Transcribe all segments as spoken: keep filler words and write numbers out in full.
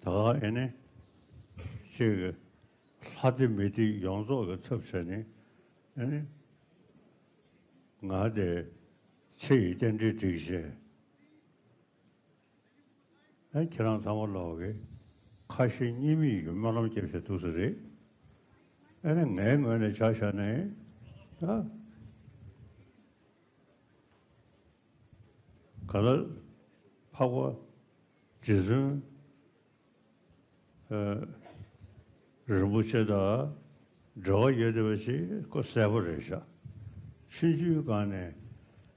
ད་ག་ཨེ་ནི་ཅིག་ལྷ་སྡེ་མི་སྡེ་ཡོངས་རྫོགས་ཀྱི་ཚབ་བྱས་ནས་ཨེ་ནི་ང་དེ་ཚེ་ཡི་རྟེན་འབྲེལ་བསྒྲིགས་བྱས། ཨེ་ཁྱེད་རང་ཚང་མ་ལོག་གི་ཁ་ཞེ་གཉིས་མེད་ཀྱི་སྨོན་ལམ་རྒྱབ་བྱས་འདུག་ས་རེད། ཨེ་ནི་ངའི་ངོས་ནས་ཆ་བཞག་ནས་ད་ག་ལ་འཕགས་པ་རྗེ་བཙུན་ཨ་རིན་པོ་ཆེ་དང་འབྲེལ་བ་ཡོད་བསྡད་པ་ཞིག་ཁོ་གསལ་པོ་རེད་ཤག་ཆུང་ཆུང་སྒང་ནས་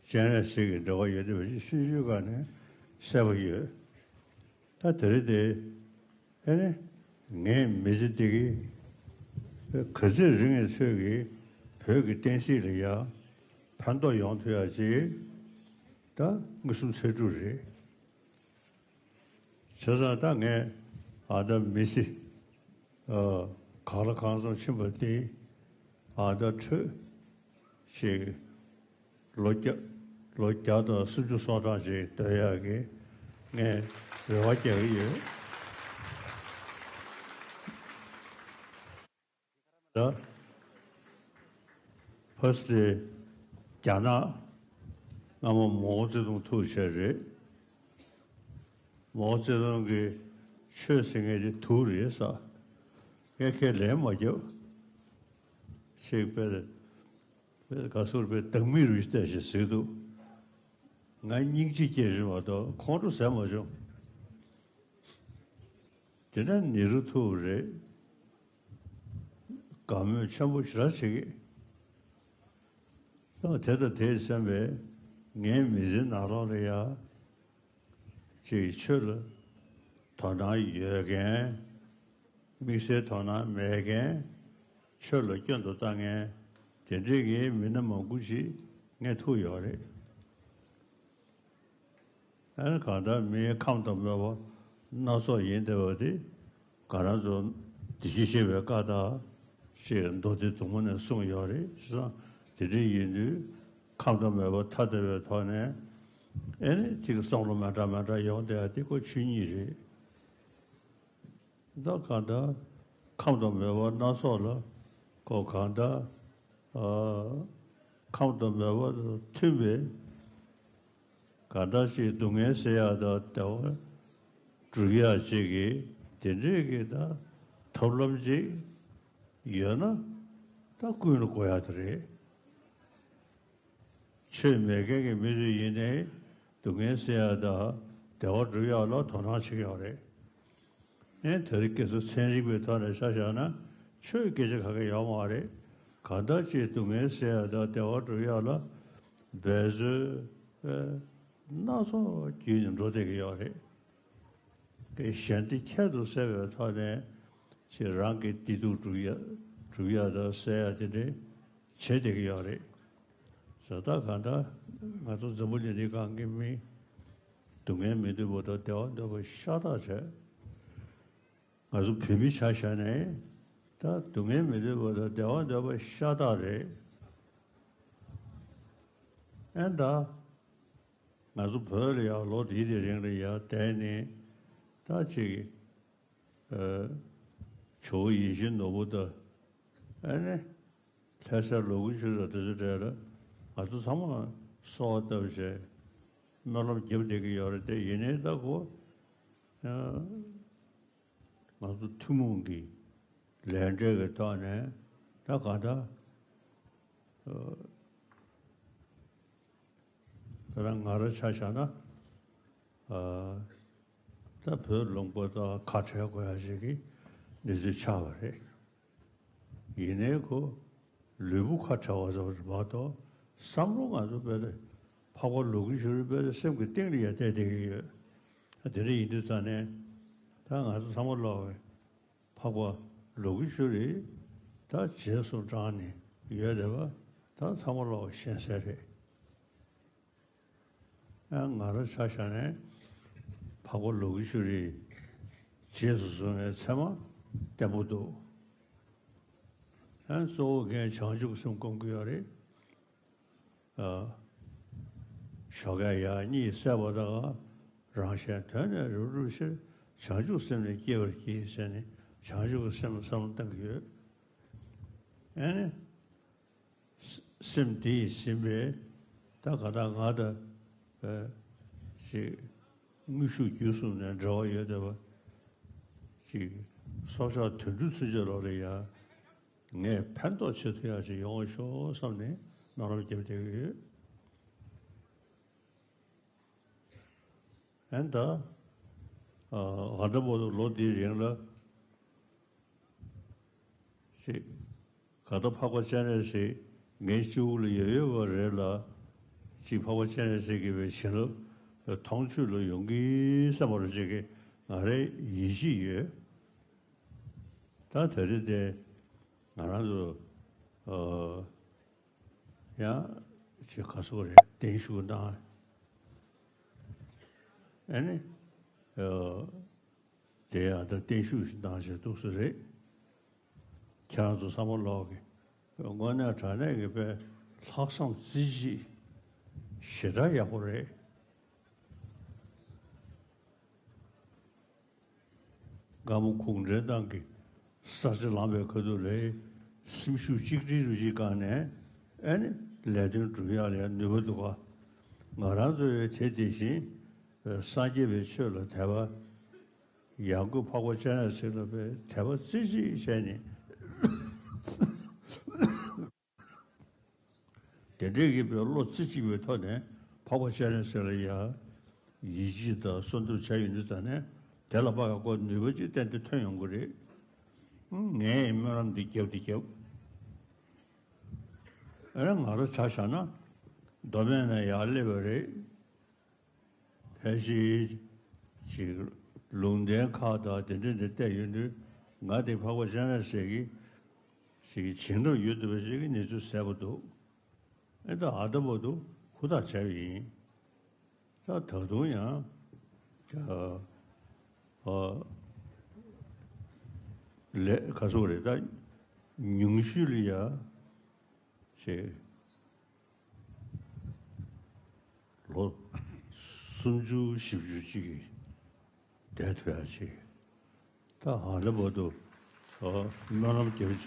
སྤྱན་རས་གཟིགས་ཀྱི་འབྲེལ་བ་ཡོད་བསྡད་པ་ཞིག་ཆུང་ཆུང་སྒང་ནས་གསལ་པོ་ཡོད། ད་དེ་རིང་དེ་ཨེ་ནི་ངའི་མི་ཚེ་འདི་གི་ག་ཚོད་རིང་བའི་ཚོད་ཀྱི་བོད་ཀྱི་བསྟན་སྲིད་ལ་ཡང་ཕན་ཐོགས་ཡོང་ཐུབ་ཡ་ཅིག་ད་མངོན་སུམ་ཚོད་དྲུག་རེད། བྱས་ཙང་ད་ངས་ཨ་ད་མི་ཚེ་ཨ་གང་ལ་གང་འཚམ་ཕྱིན་པ་དེ་ཨ་ད་འཕྲོས་ཤིག་ལོ་བརྒྱ་ལོ་བརྒྱ་དང་སུམ་ཅུ་སོ་གྲངས་ཅིག་སྡོད་ཡག་གི་ངས་རེ་བ་རྒྱག་གི་ཡོད། ད་ཕ་སི་ཏེ་རྒྱ་ནག་སྔ་མོ་མའོ་ཙེ་ཏུང་ཐུག་བྱས་རེད། མའོ་ཙེ་ཏུང་གིས་ཆོས་ཟེར་མཁན་དེ་དུག་རེད་ཟེར། ངས་ཁས་ལེན་མ་རྒྱབ། ཅིག་དཔེ་དཔེ་ག་ཟེར་དཔེ་སྡང་མིག་རུ་བལྟས་བྱས་ཟེར་འདུག་ང་སྙིང་རྗེ་སྐྱེས་རེད་མ་གཏོགས་ཁོང་ཁྲོ་ཟ་མ་བྱུང་། དེ་ནས་ནེ་རུ་ཐུག་རེད། དགའ་མོས་ཆེན་པོ་ཞེ་དྲག་བྱེད་ཀྱི། ད་དེ་དང་དེས་མཚོན་པའི་ངའི་མི་ཚེའི་ནང་ལོགས་ལ་ཡ། ཅིག་ཆོས་ལ་དོ་སྣང་ཡོད་མཁན། དམིགས་བསལ་དོ་སྣང་མེད་མཁན། ཆོས་ལ་སྐྱོན་དུ་བལྟ་མཁན། དེ་འདྲའི་གི་མི་སྣ་མང་པོ་ཞིག་ངས་ཐུག་ཡོད་རེད། ཨ་ནི་གང་ལྟར་མིའི་ཁམས་དང་མོས་པ་སྣ་ཚོགས་ཡིན་བསྡད་པ་དེ་ང་རང་ཚོ་བདེ་སྐྱིད་ཞེས་པའི་བཀའ་ལྟར་ཞེས་མདོ་སྡེ་མཛུབ་མོ་ནས་གསུངས་ཡོད་རེད། བྱས་ཙང་དེ་འདྲ་ཡིན་དུས་ཁམས་དང་མོས་པ་ཐ་དད་པའི་ཐོག་ནས་ཨེ་ནི་ཅིག་བསམ་བློ་མི་འདྲ་མི་འདྲ་ཡོང་བསྡད་ཡ་དེ་ཁོ་ཆོས་ཉིད་རེད། ད་གང་ལྟར་ཁམས་དང་མོས་པ་སྣ་ཚོགས་ལ་ཁོ་གང་ལྟར་ཨ་ཁམས་དང་མོས་པ་དང་མཐུན་པའི་གང་ལྟར་ཅིག་སྡུག་བསྔལ་སེལ་ཡག་དང་བདེ་བ་སྒྲུབ་ཡག་ཅིག་གི་དེ་འདྲས་ཀྱི་ད་ཐབས་ལམ་ཅིག་ཡོད་ན་ད་ཀུན་ལ་གོ་ཡག་དེ་རེད། ཆོས་མེད་མཁན་གྱི་མི་ཚོས་ཡིན་ནའི་སྡུག་བསྔལ་སེལ་ཡག་དང་བདེ་བ་སྒྲུབ་ཡག་ལ་དོ་སྣང་བྱེད་ཀྱི་ཡོད་རེད། ཨེ་དེ་རིང་ཁ་སང་ཚན་རིག་པའི་ཐོག་ནས་ཆ་བཞག་ན་ཆོས་སྐད་ཆ་ག་གེ་ཡོད་མ་རེད། གང་ལྟར་ཅིག་སྡུག་བསྔལ་སེལ་ཡག་དང་བདེ་བ་སྒྲུབ་ཡག་ལ་འབད་རྩོལ་ཨེ་སྣ་ཚོགས་བརྒྱུད་ནས་འགྲོ་བསྡད་ཀྱི་ཡོད་རེད། གཞན་སྡུག་ཁྱད་དུ་བསད་པའི་ཐོག་ནས་ཅིག་རང་གི་བདེ་སྡུག་སྒྲུབ་ཡ་སྒྲུབ་ཡ་དང་སེལ་ཡ་དེ་འདྲའི་བྱེད་བསྡད་ཀྱི་ཡོད་རེད། བྱས་ཙང་གང་ལྟར་ང་ཚོ་འཛམ་བུ་གླིང་འདིའི་སྒང་གི་མི་སྡུག་བསྔལ་མི་འདོད་པ་དང་བདེ་བ་འདོད་པ་ཤ་སྟག་བྱས། ང་ཚོ་བོད་མི་ཆ་བཞག་ནས་ད་སྡུག་བསྔལ་མི་འདོད་པ་དང་བདེ་བ་འདོད་པ་ཤ་སྟག་རེད། ཨེ་ད། ང་ཚོ་བོད་ལ་ཡང་ལོ་འདི་འདྲའི་རིང་ལ་ཡང་བསྡད་ནས་ད་ཅིག་ཨ་ཇོ་བོ་ཡིད་བཞིན་ནོར་བུ་དང་ཨ་ནི་ལྷ་ས་ལོ་དགུ་ཆུ་ར་དེ་ཚོ་གྲས་ལ་ང་ཚོ་ཚང་མ་གསོལ་བ་བཏབ་བྱས་སྨོན་ལམ་རྒྱབ་བསྡད་ཀྱི་ཡོད་རེད་དེ། ཡིན་ནའི་ད་ཁོ་ཨ་ང་ཚོ་ཐུན་མོང་གི་ལས་འབྲས་ཀྱི་ཐོག་ནས་ད་ག་ད་ཨ་ད་ང་རང་ཆ་བཞག་ན་ཨ་ད་བོད་ལུང་པ་དང་ཁ་བྲལ་དགོས་ཡ་ཞིག་གི་གནས་ཚུལ་ཆགས་པ་རེད། ཡིན་ནའི་ཁོ་ལུས་པོ་ཁ་བྲལ་བ་ཙམ་རེད་མ་གཏོགས་བསམ་བློ་ང་ཚོ་དཔེ་ད་འཕགས་པ་ལོ་དགུ་ཞུ་རེད་དཔེ་ད་སེམས་ཀྱི་གཏིང་ལ་ཡ་བསྡད་བསྡད་ཀྱི་ཡོད། ཨ་དེ་འདྲ་ཡིན་དུས་ཙང་ནས་ད་ང་ཚོ་ཚང་མ་ལོག་གི་འཕགས་པ་ལོ་དགུ་ཞུ་རེད། ད་རྗེས་སུ་འབྲངས་ནས་ཡོད་རེད་པ། ད་ཚང་མ་ལོག་གི་ཤེས་གསལ་རེད། ཨ་ང་རང་ཆ་བཞག་ནས་འཕགས་པ་ལོ་དགུ་ཞུ་རེད། རྗེས་སུ་བཟུང་བའི་ཚད་མ་བརྟན་པོ་འདུག་ཨ་གཙོ་བོ་ངས་བྱང་ཆུབ་སེམས་སྒོམ་གྱི་ཡོད་རེད། ཨ་ཞོགས་ཀས་ཡང་གཉིད་སད་པ་དང་རང་གཞན་དོན་ནི་རབ་རིབ་ཕྱིར་ བྱང་ཆུབ་སེམས་ནི་སྐྱེ་བར་བགྱི་ཟེར་ནས་བྱང་ཆུབ་ཀྱི་སེམས་ལ་བསམ་བློ་གཏང་གི་ཡོད། ཨ་ནི། སེམས་དེ་ཡིས་ཟིན་པས། ད་ག་ད་ང་དང་། ཅིག་དངོས་ཤུགས་བརྒྱུད་གསུམ་ནས་འབྲེལ་བ་ཡོད་བསྡད་པ། ཅིག་སྲོག་ཆགས་དུད་འགྲོ་ཚུན་ཆད་ལོག་ལ་ཡ། ངས་ཕན་ཐོགས་བྱེད་ཐུབ་ཡག་ཅིག་ཡོང་བ་ཤོག་བསམ་ནས་སྨོན་ལམ་བརྒྱབ་བསྡད་ཀྱི་ཡོད། ཨན་ད། ཨ་ད་བར་དུ་ལོ་འདིའི་རིང་ལ། ཅིག་ག་ད་འཕགས་པ་སྤྱན་རས་གཟིགས་ངའི་སྤྱི་བོ་ལ་ཡོད་ཡོད་པ་རེད་ལ། ཅིག་འཕགས་པ་སྤྱན་རས་གཟིགས་ཀྱི་བའི་བྱིན་རླབས་མཐོང་ཆོས་ལ་ཡོང་གི་བསམ་པ་རུ་ཅིག་གི་ང་རའི་ཡིད་ཆེས་ཡོད། ད་དེ་རིང་དེ་ང་རང་ཚོ་ཨ་ཡང་ཅིག་ག་སོགས་རེད་བརྟན་བཞུགས་གནང་། ཨ་ནི་ཨ་དེ་ཡང་ད་བརྟན་བཞུགས་ཤིག་གནང་བྱས་འདུག་ས་རེད། ཁྱེད་རང་ཚོ་བསམ་བློ་ལོག་གི་དངོས་གནས་དྲང་གནས་ཀྱི་དཔེ་ལྷག་བསམ་རྩེ་གཅིག་ཞེ་དྲག་ཡག་པོ་རེད། སྒམ་པོ་གུང་ཁྲན་ཏང་གི་ས་ཆ་ལངས་པའི་ཁ་ཐུག་ལ་སེམས་ཤུགས་གཅིག་སྒྲིལ་རུ་གཅིག་བསྐངས་ནས་ཨ་ནི་ལས་དོན་སྒྲུབ་ཡག་ལ་ཡང་ནུས་པ་འདུག་ག་ང་རང་ཚོ་ཡང་དེ་དེ་བཞིན་སངས་རྒྱས་པའི་ཆོས་ལ་དད་པ་ཡང་སྒོས་འཕགས་པ་སྤྱན་རས་གཟིགས་ལ་དཔེ་དད་པ་རྩེ་གཅིག་བྱས་ནས། དེ་འདྲའི་གི་བའི་བློ་རྩེ་གཅིག་པའི་ཐོག་ནས་འཕགས་པ་སྤྱན་རས་གཟིགས་ལ་ཡ་ཡིད་ཆེས་དང་གསོལ་འདེབས་བྱ་ཡོང་དུས་ཙ་ནས་དེ་ལ་དཔག་པའི་སྒོ་ནུས་པ་ཅིག་ཏན་ཏན་ཐོན་ཡོང་གི་རེད། ངས་སྨོན་ལམ་འདི་བརྒྱབ་འདི་བརྒྱབ། ཨ་ང་རང་ཆ་བཞག་ན་མདོ་སྨད་ནས་ཡར་སླེབས་པ་རེད། ཕལ་ཆེར་ཅིག་ལུང་བསྟན་ཁག་དང་དེ་འདྲ་འདི་བལྟས་ཡོང་དུས་ང་དེ་འཕགས་པ་སྤྱན་རས་གཟིགས་ཀྱི་ཅིག་བྱིན་རླབས་ཡོད་འདུག་པ་ཞིག་གི་གནས་ཚུལ་གསལ་པོ་འདུག་ཨེ་ད་ཨ་ད་བར་དུ་ཧུར་ཐག་བྱས་པ་ཡིན། ད་ད་དུང་ཡང་ཨ་ལས་ག་སོགས་རེད། ད་ཉུང་ཤོས་ལ་ཡ་ཅིག་ལོ་སུམ་ཅུ་བཞི་བཅུ་ཅིག་གི་བསྡད་ཐུབ་ཡ་ཅིག་ད་ཧ་ལས་པ་དུ་སྨོན་ལམ་རྒྱབ་བྱས་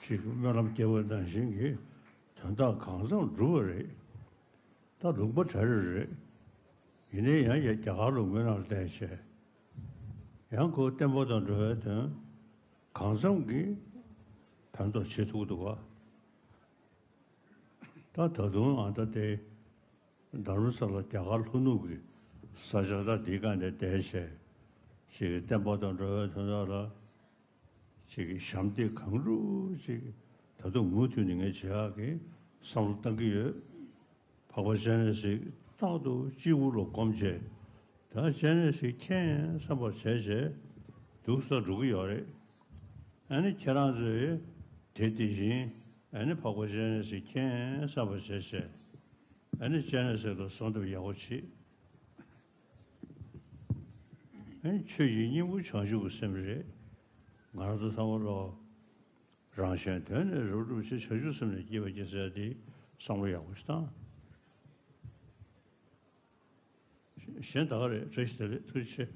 ཅིག་སྨོན་ལམ་རྒྱབ་པ་ནང་བཞིན་གྱི་དོན་དག་གང་འཚམ་འགྲུབ་པ་རེད། ད་ལུང་པ་གྲ་རེ་རེད། ཡིན་ནའི་ཡང་ཡ་རྒྱ་གར་ལུང་པའི་ནང་ལ་བསྡད་བྱས། ཡང་ཁོ་བསྟན་པ་དང་འགྲོ་བའི་དོན་གང་འཚམ་གྱིས་ཕན་ཐོགས་བྱེད་ཐུབ་འདུག་ག་ད་ད་དུང་ཨ་ད་དེ་རྡ་རམ་ས་ལ་རྒྱ་གར་ལྷོ་ནུབ་ཀྱི་ས་ཆ་ད་འདིའི་སྒང་དེ་བསྡད་བྱས་ཅིག་བསྟན་པ་དང་འགྲོ་བའི་དོན་དག་ལ་ཅིག་གི་ཞབས་འདེགས་གང་འགྲུབ་ཅིག་ད་དུང་མུ་མཐུད་ནས་ངས་བྱེད་ཡག་གི་བསམ་བློ་བཏང་གི་ཡོད། འཕགས་པ་སྤྱན་རས་གཟིགས་རྟག་ཏུ་སྤྱི་བོ་ལ་བསྒོམ་བྱས། ད་སྤྱན་རས་གཟིགས་མཁྱེན་བསམ་པ་བྱས་བྱས་འདུག་ས་འགྲོ་གི་ཡོད་རེད། ཨ་ནི་ཁྱེད་རང་ཚོས་དེ་དེ་བཞིན་ཨ་ནི་འཕགས་པ་སྤྱན་རས་གཟིགས་མཁྱེན་བསམ་པ་བྱས་བྱས་ཨ་ནི་སྤྱན་རས་གཟིགས་ལ་གསོལ་འདེབས་ཡག་པོ་བྱེད། ཨ་ནི་ཆོས་ཀྱི་སྙིང་པོ་བྱང་ཆུབ་ཀྱི་སེམས་རེད། ང་རང་ཚོ་ཚང་མ་ལོ། རང་གཞན་དོན་ནི་རབ་བསྒྲུབ་ཕྱིར། བྱང་ཆུབ་སེམས་ནི་བསྐྱེད་པར་བགྱི་ཟེར་ཏེ་བསམ་བློ་ཡག་པོ་ཞིག་བཏང་། གཞན་ད་ག་རེད། བཀྲ་ཤིས་བདེ་ལེགས། ཐུགས་རྗེ་ཆེ།